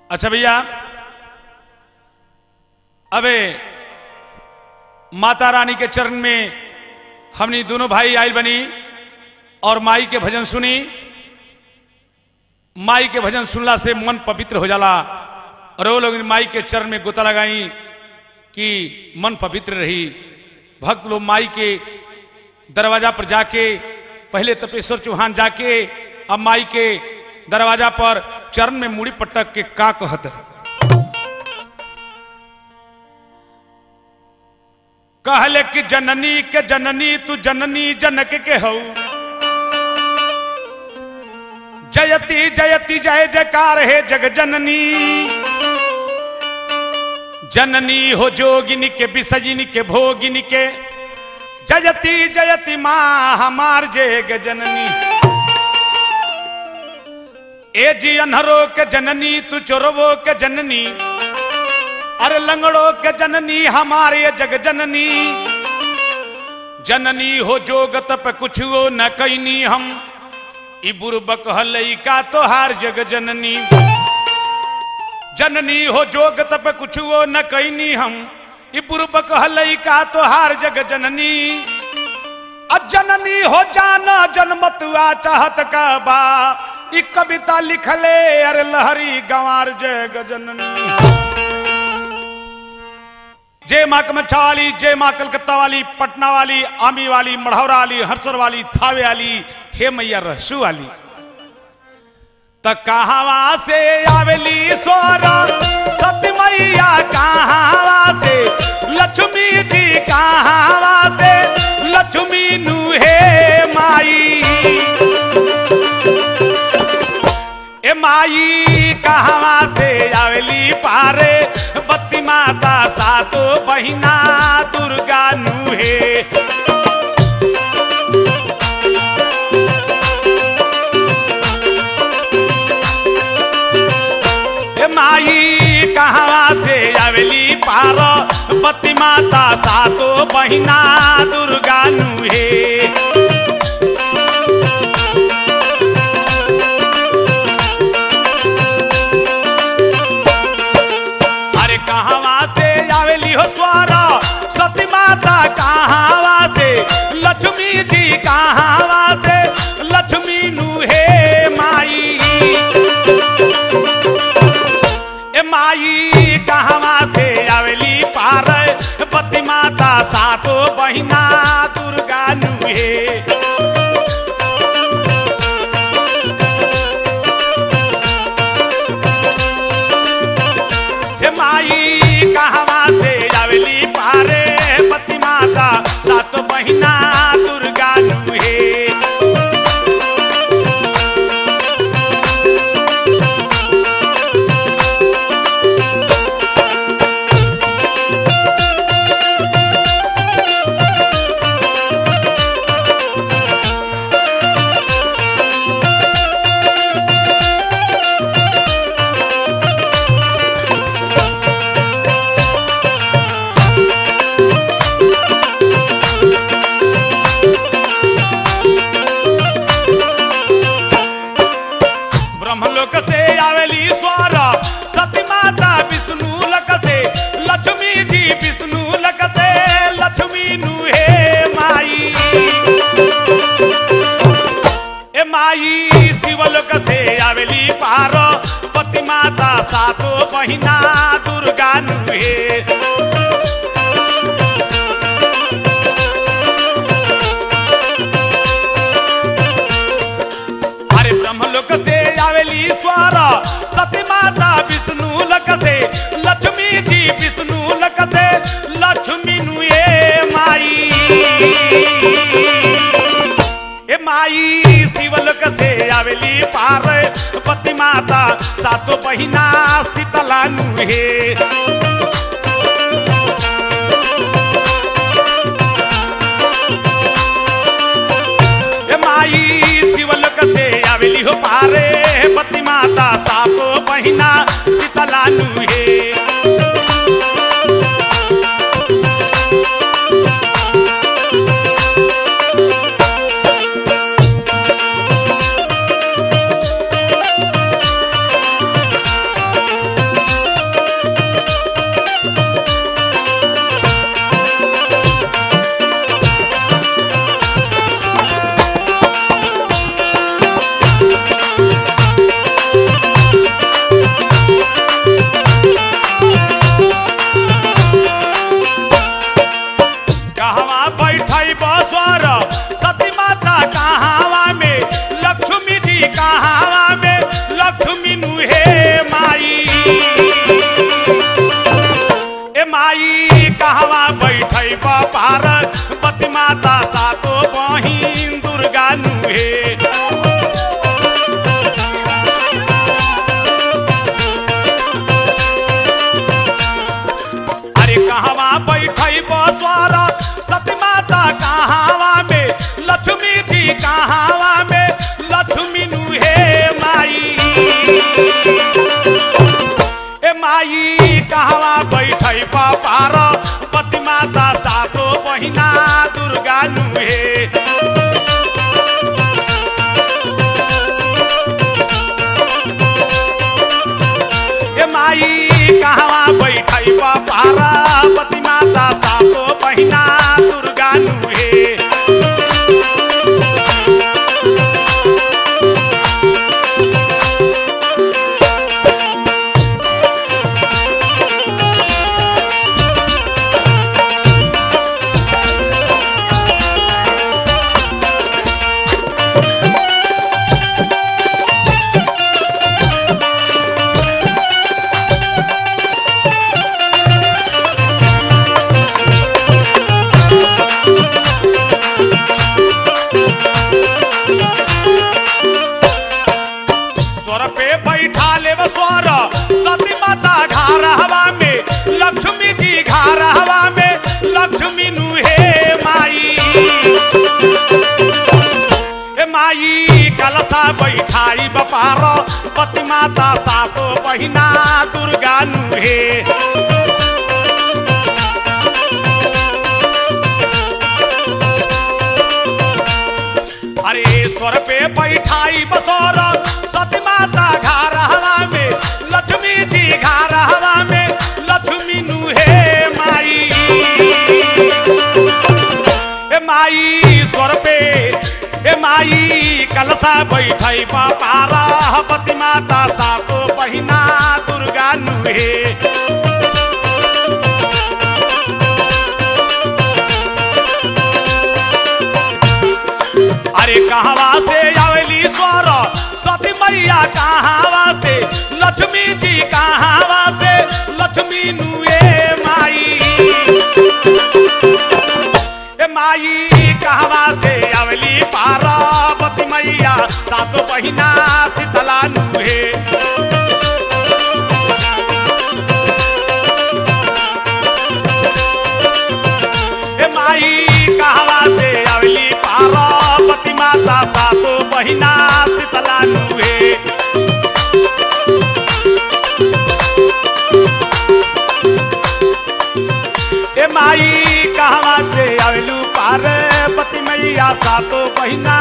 अच्छा भैया, अबे माता रानी के चरण में हमनी दोनों भाई आयल बनी और माई के भजन सुनी। माई के भजन सुनला से मन पवित्र हो जाला और वो लोग माई के चरण में गोता लगाई कि मन पवित्र रही। भक्त लोग माई के दरवाजा पर जाके पहले तपेश्वर चौहान जाके अब माई के दरवाजा पर चरण में मुड़ी पटक के का कहत है। कहले कि जननी के जननी तू जननी जनक के हऊ, जयति जयति जय जयकार हे जग जननी। जननी हो जोगिनी के विसजिनी के भोगिनी के, जयति जयति माँ हमार जग जननी। ए जी अनहरो के जननी तू चोरवो के जननी, अरे लंगड़ो के जननी हमारे जग जननी। जननी हो जोगत पे कुछ हो न कैनी हम, ई बुरबक हलई का तोहार जग जननी। जननी हो जोगत पे कुछ हो न कैनी हम, ई बुरबक हलई का तोहार जग जननी। अजननी हो जाना जन्मतुआ चाहत का बा, ई कविता लिखले अरे लहरी गंवार जग जननी। जय माँ कमच्छा वाली, जय माँ कलकत्ता वाली, पटना वाली, आमी वाली, मढ़ौरा वाली, हरसर वाली, थावे वाली, हे मैया रहसू वाली। त कहावा से आवेली सोरा सती मैया, कहावा से लक्ष्मी जी, कहावा से लक्ष्मी नु हे माई। ए माई कहावा से आवेली पारे बत्ती माता सातो बहिना दुर्गा नु हे। ए माई कहावा से आवेली पार बत्ती माता सातो बहिना दुर्गा नु हे। सती माता कहावा से लक्ष्मी जी, कहावा से लक्ष्मी नु हे माई। ए माई कहावा से आवेली पार पति माता सातो बहिना दुर्गा नु हे। माई कहावा से आवेली पारे पति माता सात बहिना दुर्गा नु हे। ब्रह्मलोक से आवेली स्वर सती माता विष्णु लोक से लक्ष्मी जी, विष्णु लोक से लक्ष्मी नु हे माई। ए माई शिवलोक से आवेली पार पति माता सातो बहिना दुर्गा नु हे। अरे ब्रह्मलोक से आवेली स्वर सती माता विष्णु लोक से लक्ष्मी जी, विष्णु लोक से लक्ष्मी नु ए माई। ए माई शिवलोक से आवेली पार पति माता सातो बहिना शीतला नु हे। ए माई शिवलोक से आवेली हो पारे पति माता सातो बहिना शीतला नु हे। ए माई कहवा बैठै पार पति माता सातो बहिना दुर्गा नुहे। ए माई कहवा बैठै पार पति माता सातो बहिना दुर्गा नुहे। लक्ष्मी जी घरवा में लक्ष्मी नुहे माई। ए माई कलशा बैठाई बपार पति माता सातो बहिना दुर्गा नुहे। अरे स्वर पे बैठाई बसोर सती माता घरवा में लक्ष्मी जी घरवा में लक्ष्मी नुहे माई। ए माई स्वर पे ए माई कलशा बैठै पारा पति माता सातो बहिना दुर्गा नुहे। अरे कहवा से आवेली स्वर सती मैया कहवा से लक्ष्मी जी कहवा से लक्ष्मी नुए माई। ए माई कहवा से आवेली पार्वती मैया सातो बहिना शीतला नुहे। ए माई कहवा से आवेली पार्वती माता सातो बहिना शीतला नुहे। ए माई कहवा से आवेलू पार्वती मैया सातो बहिना